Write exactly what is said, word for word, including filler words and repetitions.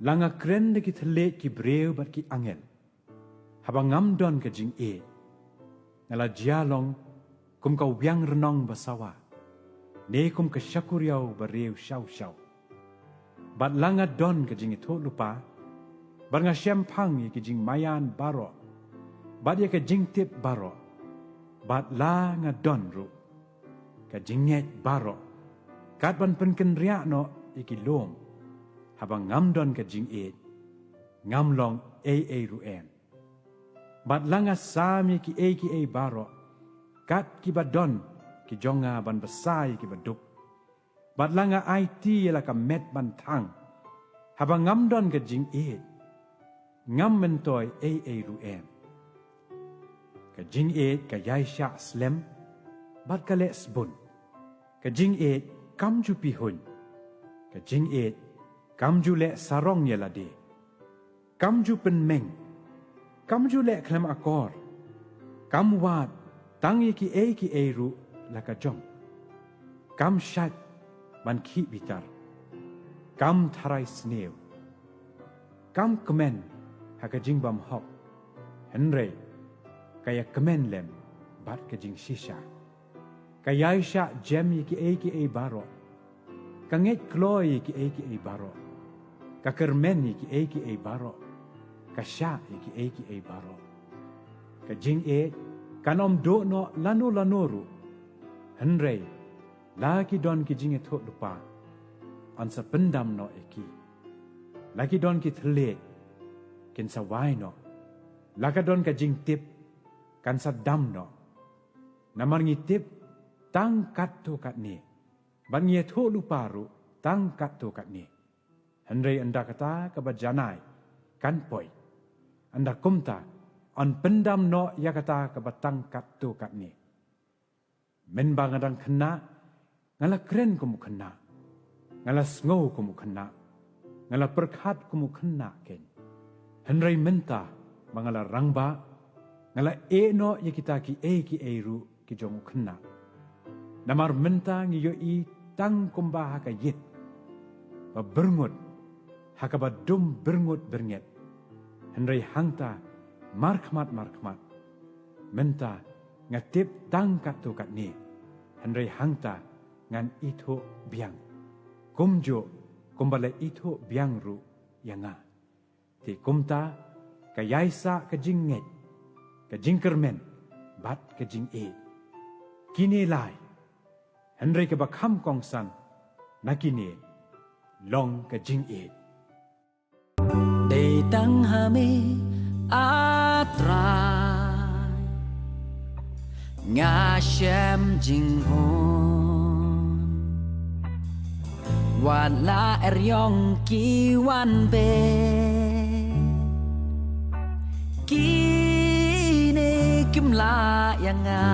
La nga kren da ki thylliej ki briew bad ki angel, haba ngam don ka jingieid. Nga la jia long kum ka wiang rnong basawa, ne kum ka shakuriaw bariew shaw shaw. Bad la nga don ka jingithuh lypa, bad nga shem phang ïa ki jingmaïan baroh, bad ïa ka jingtip baroh, bad la nga don ruh ka jingngeit baroh, kat ban pynkynriah noh ïa ki lum. Haba ngam don ka jingieid, ngam long ei ei ruh em. Bad la nga sam ïa kiei kiei baroh, kat kiba don ki jong nga ban bsa ïa kiba duk, bad la nga aiti ïa la ka met ban thang, haba ngam don ka jingieid, ngam myntoi ei ei ruh em. Ka jingieid ka ïaishah slem, bad ka leh sbun. Ka jingieid kam ju pihuiñ. Ka jingieid kam ju leh sarong ïa lade. Kam ju pynmeng. Kam ju leh khlem akor. Kam wad tang ïa kiei kiei ruh la ka jong. Kam shait ban khih bitar. Kam tharai sniew. Kam kmen ha ka jingbymhok, hynrei ka ïakmen lem bad ka jingshisha. Ka ïaishah jem ïa kiei kiei baroh. Ka ngeit kloi ïa kiei kiei baroh. Ka kyrmen ïa kiei kiei baroh. Ka shah ïa kiei kiei baroh. Ka jingieid kan ym duh noh lano lano ruh. Hynrei la ki don ki jingithuh lypa, yn sa pyndam noh ïa ki. La ki don ki thylliej, kin sa wai noh. La ka don ka jingtip, kan sa dam noh. Namar ngi tip tang katto katne, bad ngi ïathuh lypa ruh tang katto katne. Hynrei ynda kata kaba janai kan poi, ynda kumta yn pyndam noh ïa kata kaba tang katto katne. Mynba nga dang khynnah, nga la kren kum u khynnah, nga la sngew kum u khynnah, nga la pyrkhat kum u khynnah keiñ. Hynrei mynta ba nga la rangbah, nga la ïeh noh ïa kita kiei kiei ruh ki jong u khynnah. Namar mynta ngi ïohi tang kumba ha ka ïit ba byrngut, ha kaba dum byrngut byrngit. Hynrei hangta markhmat markhmat, mynta nga tip tang katto katne. Hynrei hangta ngan ithuh biang, kumjuh kumba la ithuh biang ruh ïa nga. Te kumta ka ïaisah ka jingngeit, ka jingkyrmen bad ka jingieid. Kine lai, hynrei kaba kham kongsan na kine long ka jingieid. Dei tang ha me, A Trai, nga shem jinghun. Wat la eriong ki wan be, kine kim lah ïa nga.